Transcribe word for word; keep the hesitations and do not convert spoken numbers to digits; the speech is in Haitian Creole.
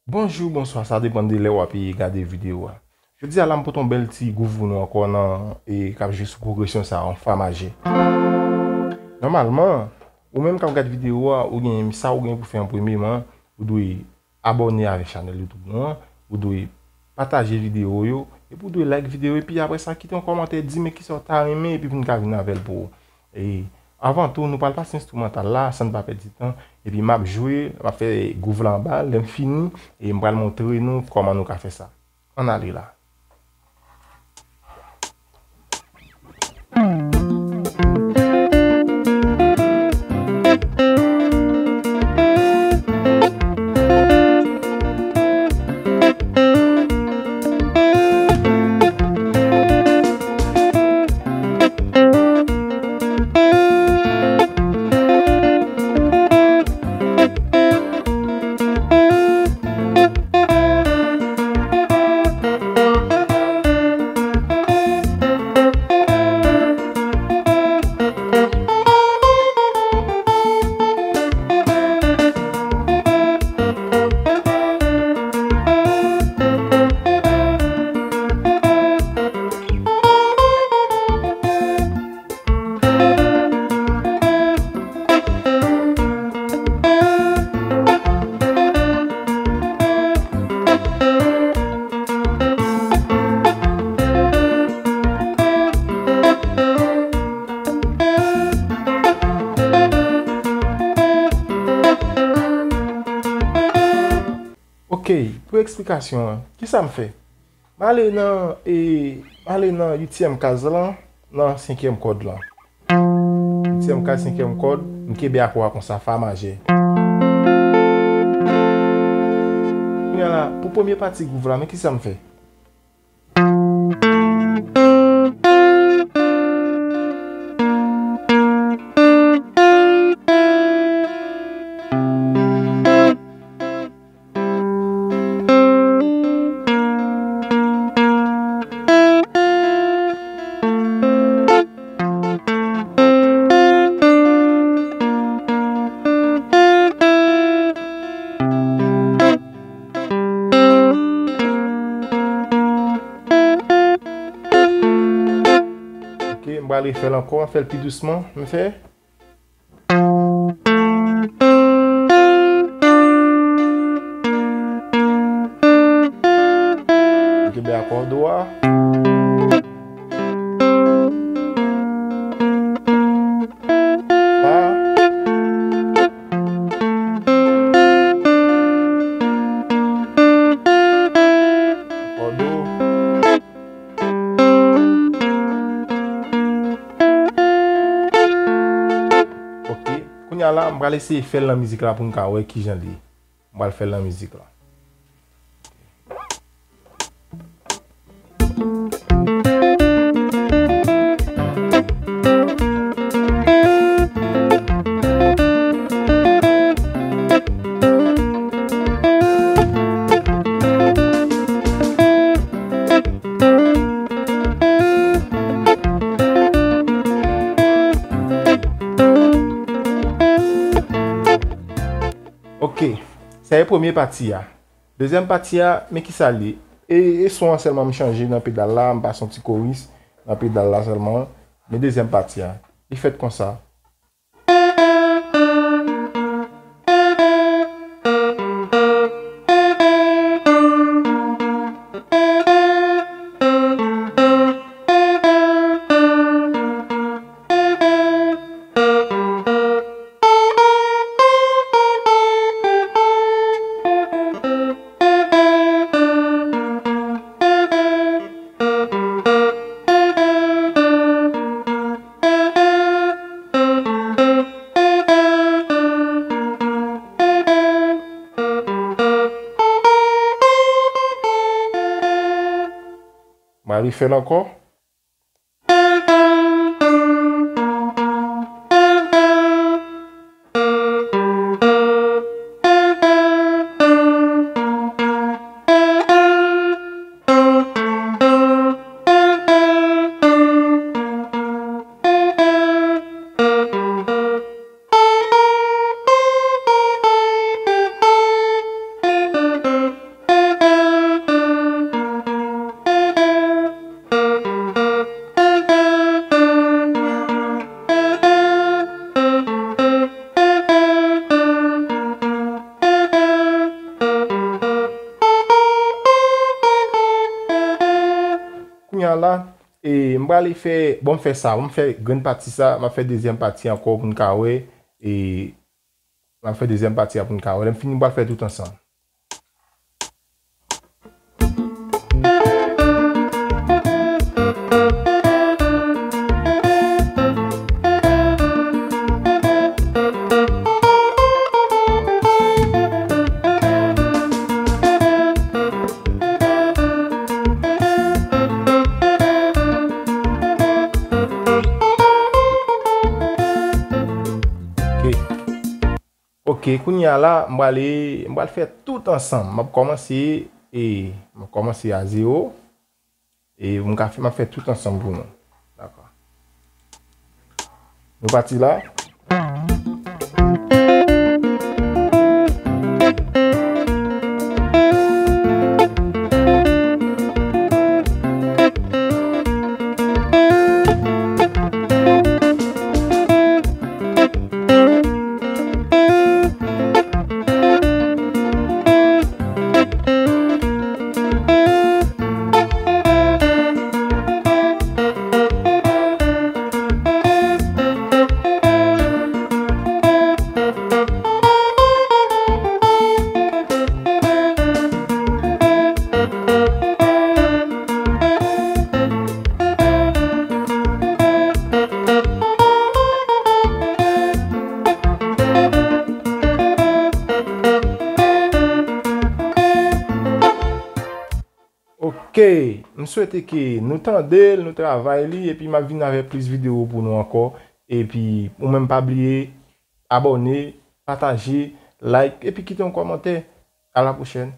Bonjou, bonswa, sa depann de lè w ap gade videyo a. Jodi a la, m pote yon bèl ti gwouv pou nou ankò nan, e k ap jwe sou pwogresyon sa a, yon fa majè. Nòmalman, ou menm k ap gade videyo a, ou gen sa ou gen pou fè an premyeman, ou dwe abòne avèk chanèl YouTube nou an, ou dwe pataje videyo yo, epi ou dwe like videyo, epi apre sa, kite yon kòmantè, di men kisa w ta renmen, epi pou n ka vin avè l pou ou. E avan tou, nou pral pase enstrimantal la, san n pa pèdi tan, epi m ap jwe, m ap fè gwouv la anba, lè m fini, e m pral montre nou kòman nou ka fè sa. Ann ale la. Ok, pou eksplikasyon an, kisa m fè? M ale nan, e, m ale nan uityèm kaz lan, nan senkyèm kòd lan. Uityèm kaz, senkyèm kòd, m kenbe akò a konsa, fa majè. Kounye a la, pou premye pati gwouv la, men kisa m fè? Ok, m pral refè l ankò, m fè l pi dousman, m fè. Kenbe akò do a. Fa. Akò do. Ok. Kounye a la, m pral eseye fè l nan mizik la pou n ka wè kijan l ye. M pral fè l nan mizik la. Ok, sa e premye pati a. Dezyèm pati a, men kisa l ye? E, e son an sèlman m chanje nan pedal la, m pase yon ti koris nan pedal la sèlman. Men dezyèm pati a, li fèt konsa. M a refè l ankò. la, e m prale fè, bon, m fè sa, m fè grenn pati sa, m ap fè dezyèm pati ankò pou n ka wè, e m ap fè dezyèm pati a pou n ka wè. Lè m fini, m pral fè tout ansanm. Ok. Ok, kounye a la, m prale, m pral fè tout ansanm. M ap kòmanse, e, m ap kòmanse a zewo. E m ka fè, m ap fè tout ansanm pou nou. Dakò. Nou pati la. Ok, m swete ke nou tande l, nou travay li, epi m ap vin avèk plis videyo pou nou ankò. Epi, ou menm pa bliye, abòne, pataje, like, epi kite yon kòmantè. A la pwochèn.